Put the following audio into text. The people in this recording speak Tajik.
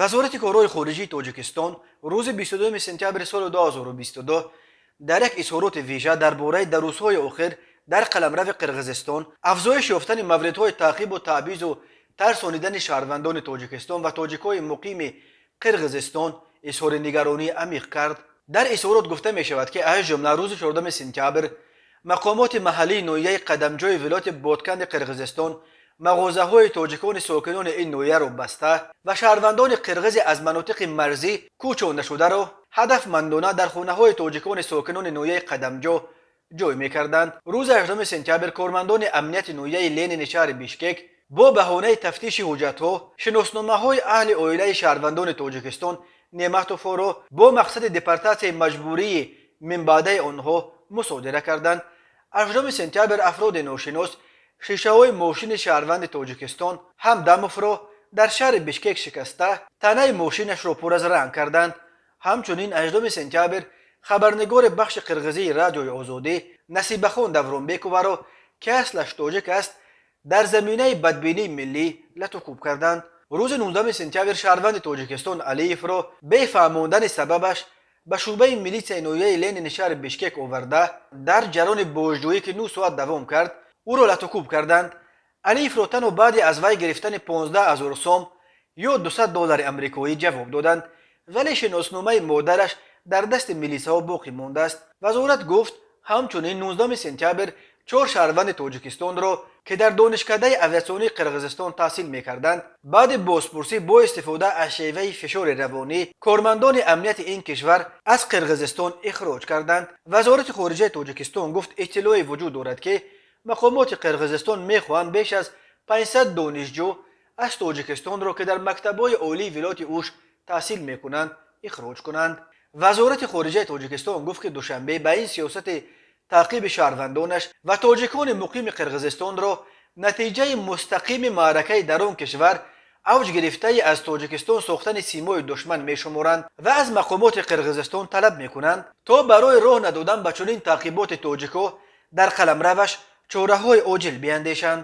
Вазорати корҳои хориҷии Тоҷикистон рӯзи 22 сентябри соли 2022 дар як изҳороти вижа дар бораи дар рӯзҳои охир дар қаламрави Қирғизистон афзоиш ёфтани мавридҳои таъқибу таъбизу тарсонидани шаҳрвандони Тоҷикистон ва тоҷикҳои муқими Қирғизистон изҳори нигаронии амиқ кард. Дар изҳорот гуфта мешавад, ки аз ҷумла рӯзи 14 сентябр мақомоти маҳаллии ноҳияи Қадамҷои вилояти Ботканди Қирғизистон мағозаҳои тоҷикони сокинони ин ноҳияро баста ва шаҳрвандони қирғизи аз манотиқи марзӣ кӯчондашударо ҳадафмандона дар хонаҳои тоҷикони сокинони ноҳияи Қадамҷо ҷой мекарданд. Рӯзи 8 сентябр кормандони амнияти ноҳияи Ленини шаҳри Бишкек бо баҳонаи тафтиши ҳуҷҷатҳо шиносномаҳои аҳли оилаи шаҳрвандони Тоҷикистон Неъматовҳоро бо мақсади депортатсияи маҷбурии минбаъдаи онҳо мусодира карданд. 8 сентябр афроди ношинос шишаҳои мошини шаҳрванди Тоҷикистон Ҳамдамовро дар шаҳри Бишкек шикаста, танаи мошинашро пур аз ранг карданд. Ҳамчунин 8 сентябр хабарнигори бахши қирғизии Радиои Озодӣ Насибахон Давронбековаро, ки аслаш тоҷик аст, дар заминаи бадбинии миллӣ латукӯб карданд. Рӯзи 19 сентябр шаҳрванди Тоҷикистон Алиевро бефаҳмондани сабабаш ба шӯъбаи милитсияи ноҳияи Ленини шаҳри Бишкек оварда, дар ҷараёни бозҷӯӣ, ки 9 соат давом кард, ӯро латукӯб карданд. Алиевро танҳо баъди аз вай гирифтани 15 ҳазор сом ё 200 доллари амрикоӣ ҷавоб доданд, вале шиносномаи модараш дар дасти милисаҳо боқӣ мондааст, вазорат гуфт. Ҳамчунин 19 сентябр чор шаҳрванди Тоҷикистонро, ки дар Донишкадаи авиатсионии Қирғизистон таҳсил мекарданд, баъди бозпурсӣ бо истифода аз шеваи фишори равонӣ кормандони амнияти ин кишвар аз Қирғизистон ихроҷ карданд. Вазорати хориҷаи Тоҷикистон гуфт, иттилоъе вуҷуд дорад, ки мақомоти Қирғизистон мехоҳанд беш аз 500 донишҷӯ аз Тоҷикистонро, ки дар мактабҳои олии вилояти Уш таҳсил мекунанд, ихроҷ кунанд. Вазорати хориҷаи Тоҷикистон гуфт, ки Душанбе ба ин сиёсати таъқиби шаҳрвандонаш ва тоҷикони муқими Қирғизистонро натиҷаи мустақими маъракаи дар он кишвар авҷ гирифтаи аз Тоҷикистон сохтани симои душман мешуморанд ва аз мақомоти Қирғизистон талаб мекунанд, то барои роҳ надодан ба чунин таъқиботи тоҷикҳо дар қаламраваш чораҳои оҷил биандешанд.